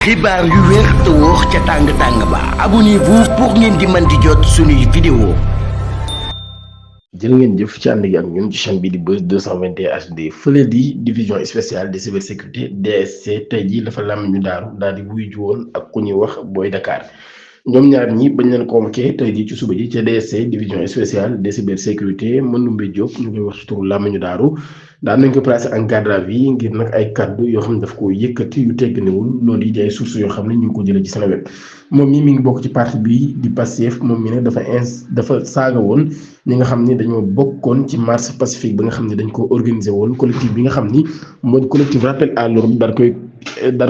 xibaar yu wér te wóor ca tàng-tàng ba abonnez-vous pour ngeen di mën di jot suñuy vidéo. jërë ngeen jëf ci ànd gi ak ñun ci chaîne bi di Buzz 221 HD fële di division spéciale de cybersécurité DSC tey jii dafa làmm ñu daaru daal di wuyu ji woon ak ku ñuy wax Boy Dakar ñoom ñaar ñi bañ leen convoqué tey jii ci suba ji ca DSC division spéciale de cybersécurité Manoumbe Diop ñu koy wax ci turu làmm ñu daaru daan nañ ko placé en garde à vue ngir nag ay kaddu yoo xam ne daf ko yëkkati yu tegganiwul loolu yi di ay sources yoo xam ne ñu ngi ko jëlee ci Seneweb moom mii mi ngi bokk ci parti bi di Pastef moom mi ne dafa saaga woon ñi nga xam ni dañoo bokkoon ci marche pacifique bi nga xam ne dañ ko organiser woon collectif bi nga xam ni mooy collectif rappel à l'ordre daal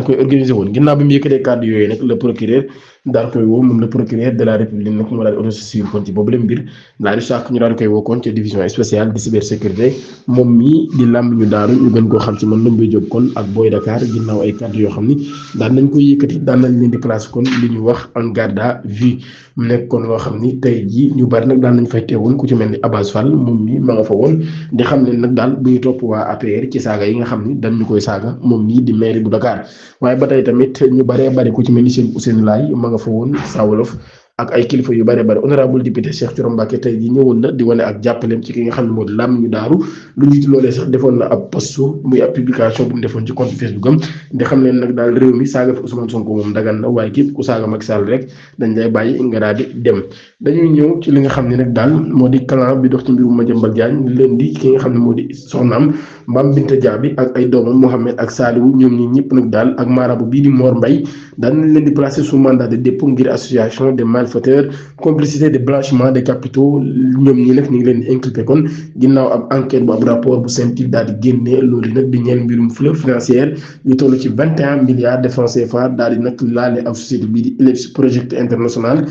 koy organiser woon ginnaaw bi mu yëkkatee kàddu yooyu nag le procureur daal koy woo moom le procureur de la république nag moo daal di autosaisir kon ci boobu la mbir daal di sàkk ñu daal di koy woo kon ci division spéciale de cybersécurité moom mii di làmb ñu daaru ñu gën koo xam ci man Manoumbe Diop kon ak Boy Dakar ginnaaw ay kàddu yoo xam ni daan nañ koy yëkkati daan nañ leen di place kon li ñu wax en garde à vue mu nekk kon loo xam ni tey jii ñu bari nag daan nañ fay teewoon ku ci mel ni Abass Fall moom mii ma nga fa woon di xam ne nag daal buy topp waa APR ci saaga yi nga xam ni dañ ñu koy saaga moom mii di maire bu Dakar waaye ba tey tamit ñu baree bari ku ci mel ni Cheikh Ousseynou Laye ma nga fa woon Saa Wolof ak ay kilifa yu bare bare honorable député Cheikh Thioro Mbacké tey jii ñëwoon na di wane ak jàppaleem ci ki nga xam ne moo di làmm ñu daaru lu jiitu loolee sax defoon na ab post muy ab publication bu mu defoon ci compte Facebook am di xam leen nag daal réew mi saaga fi Ousmane Sonko moom dagan na waaye képp ku saaga Macky Sall rek dañ lay bàyyi nga daal di dem dañuy ñëw ci li nga xam ne nag daal moo di clan bi dox ci mbirum Madiambal Diagne leen di ki nga xam ne moo di soxnaam Mame Binta Dia bi ak ay doomam Mohamed ak Saliou ñoom ñi ñëpp nag daal ak maarabu bii di Mor Mbaye daan nañ leen di placer sous mandat de dépôt ngir association des malfaiteurs complicité de blanchiment des capitaux ñoom ñi nag ñu ngi leen di inculpé kon ginnaaw ab enquête bu ab rapport bu CENTIF daal di génne loolu nag di ñeel mbirum fleuve financière yu toll ci 21 milliards de francs CFA daal di nag laale ak société bii di Ellipse Project International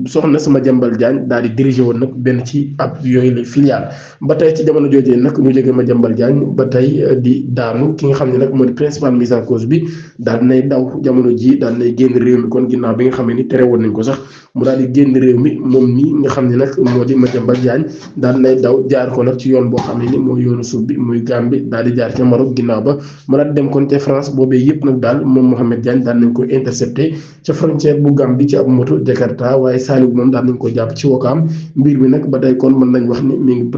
soxna sama Madiambal Diagne daal di dirigé woon nag benn ci ab yooyu la filiale ba tey ci jamono joojee nag ñu jógee Madiambal Diagne ba tey di daanu ki nga xam ne nag moo di principal mise en cause bi daal nay daw jamono ji daal nay génn réew mi kon ginnaaw bi nga xam ne ni tere woon nañ ko sax mu daal di génn réew mi moom mi nga xam ne nag moo di Madiambal Diagne daal nay daw jaar ko nag ci yoon boo xam ne ni mooy yoonu suuf bi muy Gambie daal di jaar ca Maroc ginnaaw ba mu daal di dem kon ca France boobee yëpp nag daal moom Mohamed Diagne daal nañ ko intercepté ca frontière bu Gambie ci ab moto Jakarta waaye Saliou moom daal nañ ko jàpp ci Wakaam mbir mi nag ba tey kon mën nañ wax ni mi ngi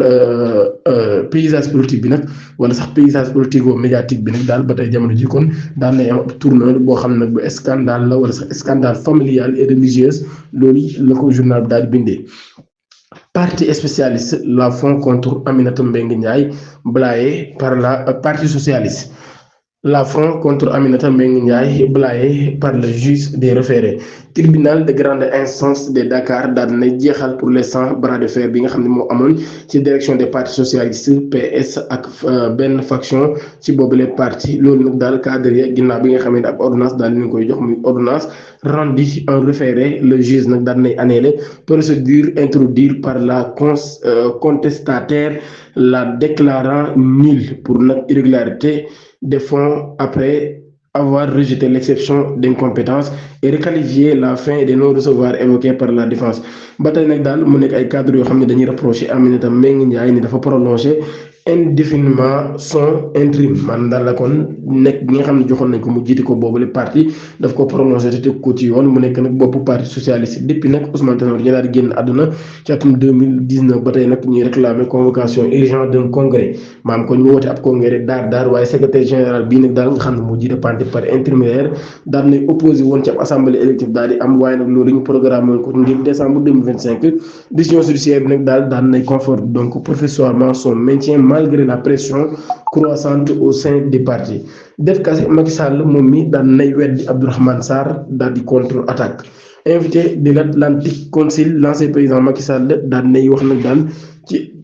paysage politique bi nag wala sax paysage politico médiatique bi nag daal ba tey jamono ji kon daal nay am ab tournoi boo xam ne nag bu scandale la wala sax scandale familial et religieuse loolu la ko journal bi daal di bindee. Parti spécialiste la Front contre Aminata Mbengue Ndiaye blayé par la parti socialiste. La Front contre Aminata Mbengue Ndiaye blayé par le juge des référés tribunal de grande instance de Dakar daal na jeexal pour l'instant bras de fer bi nga xam ne moo amoon ci direction des partis socialistes PS ak benn faction ci boobule parti loolu nag daal cadre ya ginnaaw bi nga xam ne ab ordonnance daal di koy jox muy ordonnance rendue en référé le juge nag daal nay annulé procédure introduite par la contestataire la déclarant nulle pour nag irrégularité des fonds après avoir rejeté l'exception d'incompétence et requalifié la fin des non-recevoirs évoqués par la défense ba tey nag daal mu nekk ay cadres yoo xam ne dañuy reproché Aminata Mbengue Ndiaye ni dafa prolongé indéfiniment son intérim man daal la kon nekk bi nga xam ne joxoon nañ ko mu jiite ko boobule parti daf ko prolongé te teg ko ci yoon mu nekk nag boppu parti socialiste depuis nag Ousmane Tanor Dieng daal di génn àdduna ci atum 2019 ba tey nag ñuy réclamer convocation urgente d'un congrès maam kon ñu woote ab congrès daar waaye secrétaire général bii nag daal nga xam ne moo jiite parti par intermédiaire daal nay opposé woon ci ab assemblée élective daal di am waaye nag loolu ñu programmé woon ko ngir décembre 2025 décision judiciaire bi nag daal nay conforte donc processuellement son maintien malgré la pression croissante au sein des partis def kase Macky Sall moom mi daan nay weddi Abdourahmane Sarr daal di contre attaque invité de l'Atlantic Council l'ancien président Macky Sall daan nay wax nag daal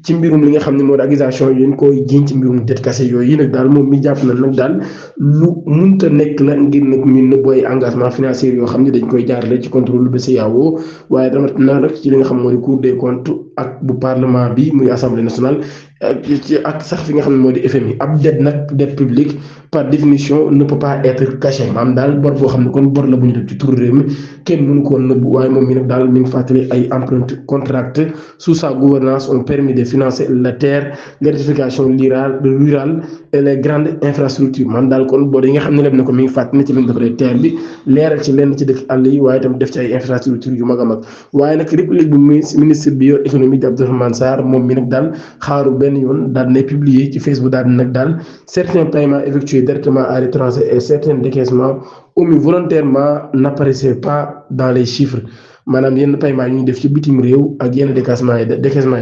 ci mbirum li nga xam ne moo di accusation yi ñu koy jiiñ ci mbirum det kase yooyu nag daal moom mi jàpp na nag daal lu munta nekk la ngir nag ñun nag booy engagement financier yoo xam ne dañ koy jaarale ci contrôle BCEAO waaye tamit nag rek ci li nga xam moo di Cour des comptes ak bu parlement bi muy assemblée nationale ak sax fi nga xam ne moo di FMI ab dette nag dette publique par définition ne peut pas être caché maanaam daal bor boo xam ne kon bor la bu ñu def ci turu réew mi kenn mënu ko nëbb waaye moom mi nag daal mi ngi fàttali ay emprunts contractés sous sa gouvernance ont permis de financer la terre l'électrification rurale et les grandes infrastructures man daal kon bor yi nga xam ne leb na ko mi ngi fàttali ci lañ defaree terre bi leeral ci lenn ci dëkk àll yi waaye itam def ci ay infrastructures yu mag a mag waaye nag république bu ministre bi yor économie di Abdourahmane Sarr moom mi nag daal xaaru benn yoon daal ne publier ci Facebook daal nag daal certains paiements effectués directement à l'étranger et certains décaissements omis volontairement n'apparaissaient pas dans les chiffres maanaam yenn paiement yi ñu def ci bitim réew ak yenn décaissement yi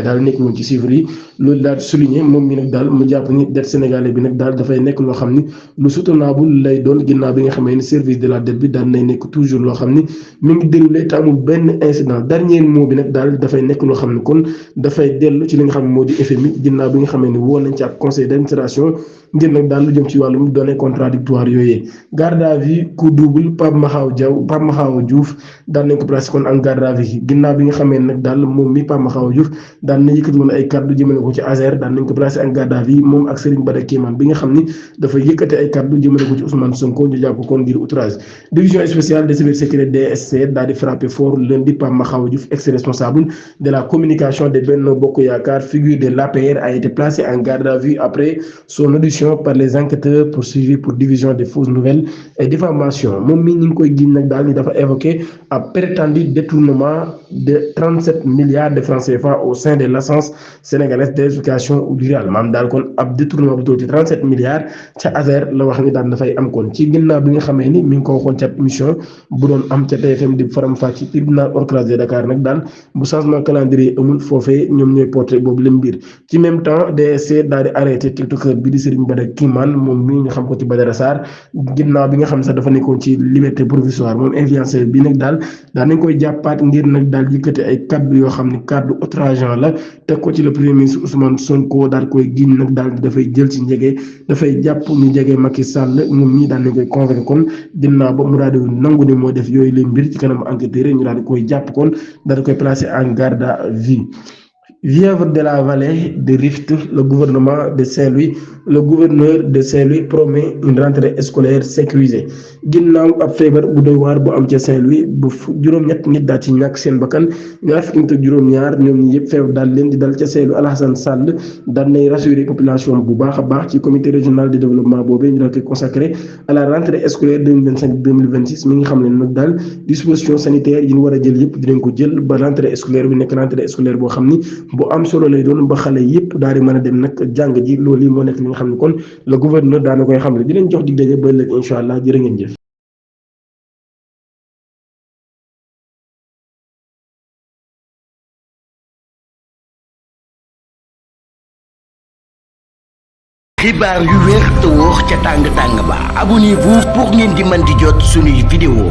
daal nekk moom ci chiffres yi loolu daal souligné moom mi nag daal mu jàpp ni dette sénégalais bi nag daal dafay nekk loo xam ni lu soutenable lay doon ginnaaw bi nga xamee ni service de la dette bi daal nay nekk toujours loo xam ni mi ngi déroulé te amul benn incident dernier mot bi nag daal dafay nekk loo xam ni kon dafay dellu ci li nga xam ne moo di FMI ginnaaw bi nga xamee ni woo nañ ci ab conseil d'administration ngir nag daal lu jëm ci wàllum données contradictoires yooyee garde à vue coup double Pape Mahawa Diouf daal nañ ko placé kon en garde à vue ginnaaw bi nga xamee nag daal moom mi Pape Mahawa Diouf daal na yëkkati woon ay kaddu jëmale ko ci ASER daal nañ ko placé en garde à vue moom ak Serigne Bada Kéman bi nga xam ni dafa yëkkati ay kaddu jëmale ko ci Ousmane Sonko ñu jàpp kon ngir outrage division spéciale des services secrets DSC daal di frappé fort lundi Pape Mahawa Diouf ex-responsable de la communication de Benno Bokk Yaakaar figure de l'APR a été placé en garde à vue après son audition par les enquêteurs poursuivis pour division de fausses nouvelles et diffamation moom mi ñu ngi koy giñ nag daal ni dafa évoqué ab prétendu détournement de 37 milliards de francs CFA au sein de l'agence sénégalaise d'éducation rurale maanaam daal kon ab détournement bu toll ci 37 milliards ca ASER la wax ni daal dafay am kon ci ginnaaw bi nga xamee ni mi ngi ko waxoon ca émission bu doon am ca TFM di faram fàcc tribunal hors classe de Dakar nag daal bu changement calendrier amul foofee ñoom ñooy porté boobu leen mbir ci même temps DSC daal di arrêté tiktokeur bi di Serigne Bada Kéman moom mii ñu xam ko ci Badara Sarr ginnaaw bi nga xam sax dafa nekkoon ci liberté provisoire moom influenceur bi nag daal nañ koy jàppaat ngir nag daal yëkkati ay kaddu yoo xam ne kaddu outrageant la teg ko ci le premier ministre Ousmane Sonko daal koy giñ nag daal dafay jël ci njege dafay jàpp ñu jege Macky Sall moom mii daal nañ koy convaincre kon ginnaaw ba mu daal di nangu ne moo def yooyu leen mbir ci kanam enquêteur ñu daal di koy jàpp kon daal di koy placer en garde à vue. Vierge de la vallée de Rift, le gouverneur de Saint-Louis promet une rentrée scolaire sécurisée ginnaaw ab feebar bu doy waar bu am ca Saint-Louis bu juróom-ñett nit daal ci ñàkk seen bakkan ñaar fukki nit ak juróom-ñaar ñoom ñi yëpp feebar daal leen di dal ca Saint-Louis. Alassane Sall daal nay rassurer population bu baax a baax ci comité régional de développement boobee ñu daal koy consacré à la rentrée scolaire 2025-2026 mi ngi xam ne nag daal disposition sanitaire yi ñu war a jël yëpp dinañ ko jël ba rentrée scolaire bi nekk rentrée scolaire boo xam ni bu am solo lay doon ba xale yëpp daal di mën a dem nag jàng ji loolu yi moo nekk li nga xam ne kon le gouverneur daana koy xam ne di leen jox dig daje ba ëllëg incha allah jërë ngeen jëf. xibaar yu wér te wóor ca tàng tàng ba abonnez-vous pour ngeen di mën di jot suñuy vidéo